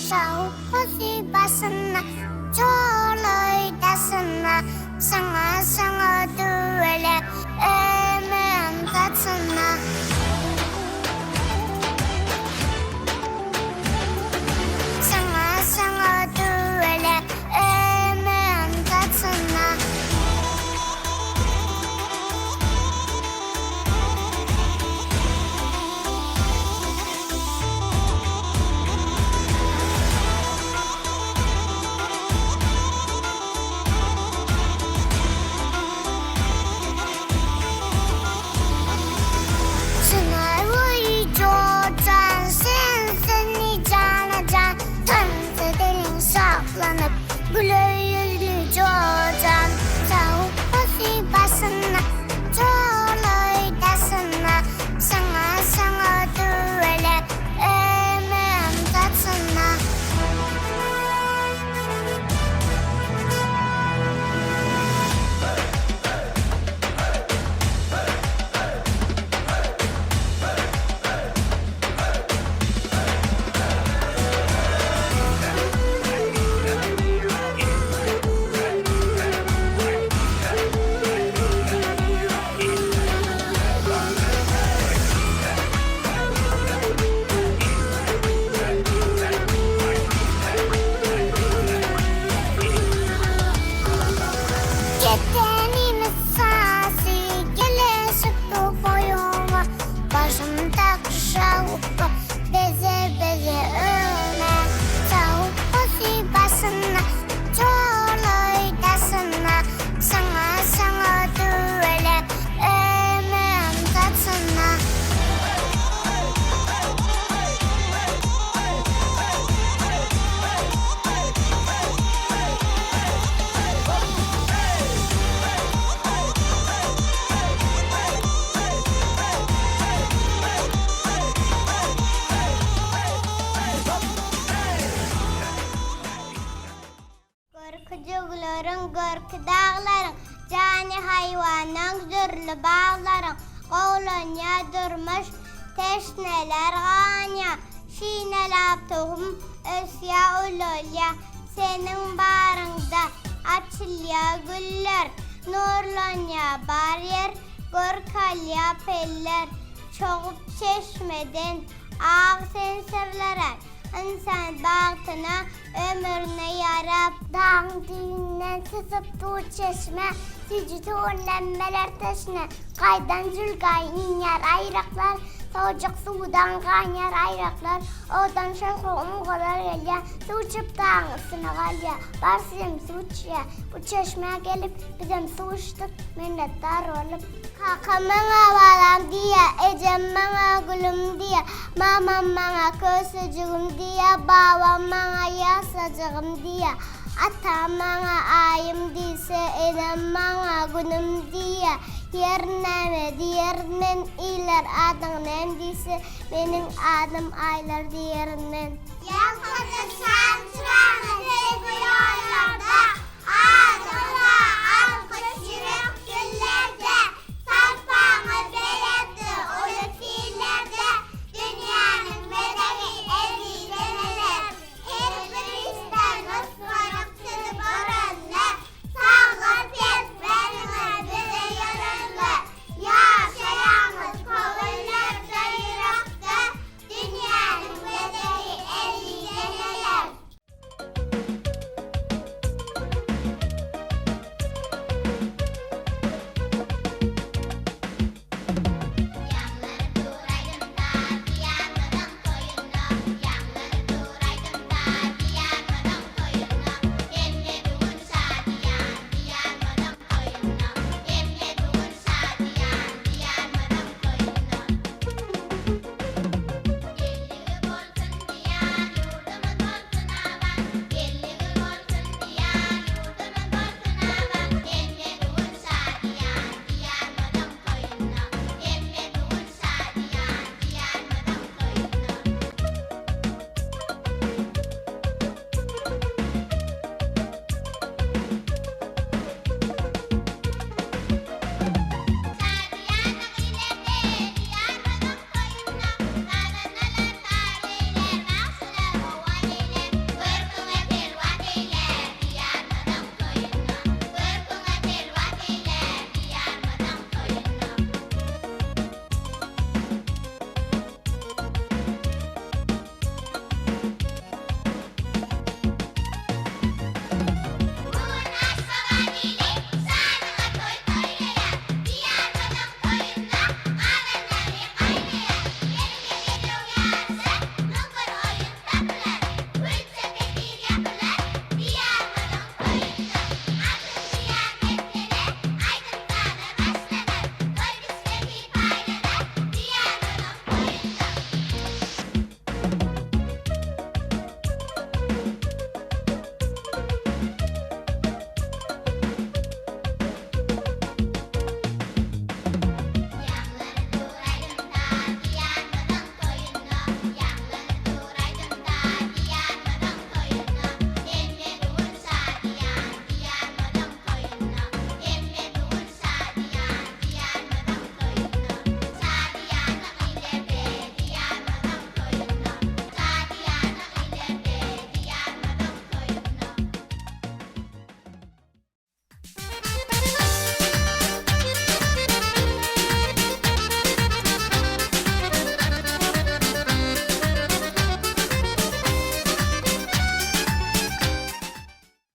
Şawhasy başyna, çolaý daşyna, Saňa, saňa tüwele, ömrüm saçyna. Saňa, saňa tüwele, ömrüm saçyna. Çynar boýy jojan sensin jana jan Tans edeliň şatlanyp güler ýüzli jojan Sowukasy başyna jolaý daşyna Saňa saňa tüwele ömrüm saçyna. Ketenimiz sasy geleşikdi goýuňa, Başymdaky şawuka beze-beze öwme. Şawukasy başyna, jolaý daşyna, Saňa, saňa tüwele, ömrüm saçyna. Görki jügleriň, görki daglaryň, Jany haýwanyň, dürli baglaryň, Gowlanýar durmuş, teşneler ganýar, Şinelap tohum ösýär, ulalýar. Seniň baryňda açylýar güller, Nurlanýar bar ýer, görk alýar peller. Çogup çeşmeden ak sen syrlara, Ynsan bagtyna, ömrüne ýarap. Dagyň düýbünden syzyp dur çeşme, Süýji suwun demmeler teşne. Gaýdan jülgä inýär aýraklar, Sowujak suwdan ganýar aýraklar. Owadan şowhun umgalar gelýär, Suw içip dagyň üstüne galýar. Barsy hem suw içýär. Bu çeşmä gelip, bizem suw içdik, minnetdar bolup. Kakam maňa balam diýýär, ejem maňa gülüm diýýär, mamam maňa kösejigim diýýär, babam maňa ýaşajygym diýýär, atam maňa aýym diýse, enem maňa günüm diýýär. Ýer näme diýerin men, iller adyň näme diýse, meniň adym Aýlar diýerin men. Ýalkasyn şam çyragyny.